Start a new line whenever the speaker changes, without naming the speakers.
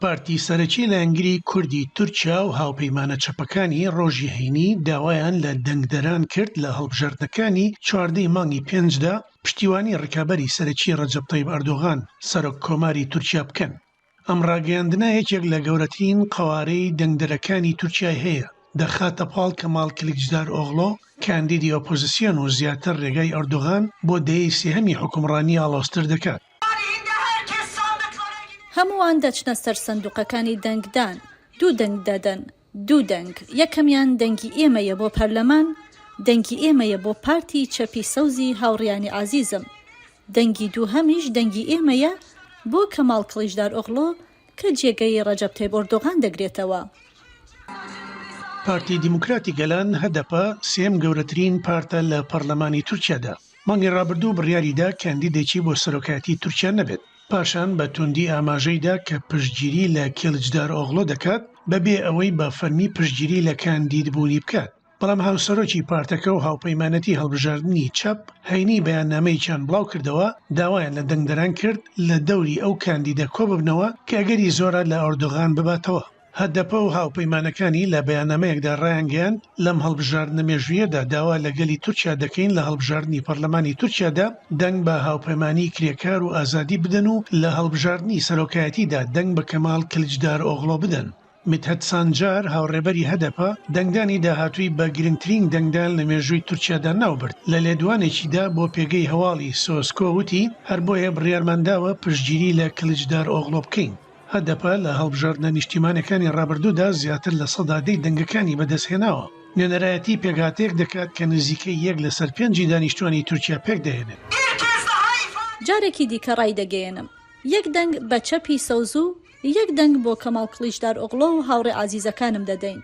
پارتی سەرەکی لایەنگری کوردی تورکیا و هاوپەیمانە چەپەکانی ڕۆژی هەینی داوایان لە دەنگدەران کرد لە هەڵبژاردنەکانی 14 ی مانگی پێنجدا پشتیوانی ڕکابەری سەرەکی ڕەجەب تەیب ئەردۆغان سەرۆک کۆماری تورکیا بکەن. ئەم ڕاگەیاندنە یەکێک لە گەورەترین قەوارەی دەنگدەرەکانی تورکیای هەیە، دەخاتە پاڵ کەماڵ کلیچدارئۆغلۆ کاندیدی ئۆپۆزسیۆن و زیاتر ڕێگای ئەردۆغان بۆ دەیەی سێهەمی حوکمڕانی ئاڵۆزتر دەکات.
هەمووان دەچنە سەر سندوقەکانی دەنگدان، دوو دەنگ دەدەن، دوو دەنگ، یەکەمیان دەنگی ئێمەیە بۆ پەرلەمان، دەنگی ئێمەیە بۆ پارتی چەپی سەوزی هاوڕیانی ئازیزم، دەنگی دووهەمیش دەنگی ئێمەیە بۆ کەماڵ کڵیچدارئۆغلۆ کە جێگەی ڕەجەب تەیب ئۆردۆغان دەگرێتەوە.
پارتی دیموکراتی گەلان، هەدەپە، سێیەم گەورەترین پارتە لە پەرلەمانی تورکیادا. مانگی ڕابردوو بڕیاریدا کاندیدێکی بۆ سەرۆکایەتی تورکیا نەبێت. پاشان بە توندی ئاماژەی دا کە پشتگیری لە کیڵچدارئۆغلۆ دەکات بەبێ ئەوەی بە فەرمی پشتگیری لە کاندیدبوونی بکات. بەڵام هاوسەرۆکی پارتەکە و هاوپەیمانێتی هەڵبژاردنی چەپ هەینی بەیاننامەیەکیان بڵاوکردەوە داوایان لە دەنگدەران کرد لە دەوری ئەو کاندیدە کۆببنەوە کە ئەگەری زۆرە لە ئەردۆغان بباتەوە. هەدەپە و هاوپەیمانەکانی لە بەیاننامەیەکدا ڕایانگەیاند، لەم هەڵبژاردنە مێژوویەدا داوا لە گەلی تورکیا دەکەین لە هەڵبژاردنی پەرلەمانی تورکیادا دەنگ بە هاوپەیمانیی کرێکار و ئازادی بدەن و لە هەڵبژاردنی سەرۆکایەتیدا دەنگ بە کەمال کلچدارئۆغلۆ بدەن. میتهەت سانجار، هاوڕێبەری هەدەپە، دەنگدانی داهاتووی بە گرنگترین دەنگدان لە مێژووی تورکیادا ناوبرد. لە لێدوانێکیدا بۆ پێگەی هەواڵی سۆزکۆ وتی، هەر بۆیە بڕیارمانداوە پشتگیری لە کلچدارئۆغلۆ بکەین. هەدەپە لە هەڵبژاردنە نیشتیمانیەکانی ڕابردوودا زیاتر لە سەدا دەی دەنگەکانی بەدەستهێناوە. نوێنەرایەتی پێکهاتەیەک دەکات کە نزیکەی یەک لەسەر پێنجی دانیشتوانی تورکیا پێکدەهێنێت.
جارێکی دیکە ڕایدەگەیەنم، یەک دەنگ بە چەپی سەوز و یەک دەنگ بۆ کەماڵ کڵیچدارئۆغڵۆ و هاوڕێ ئازیزەکانم دەدەین.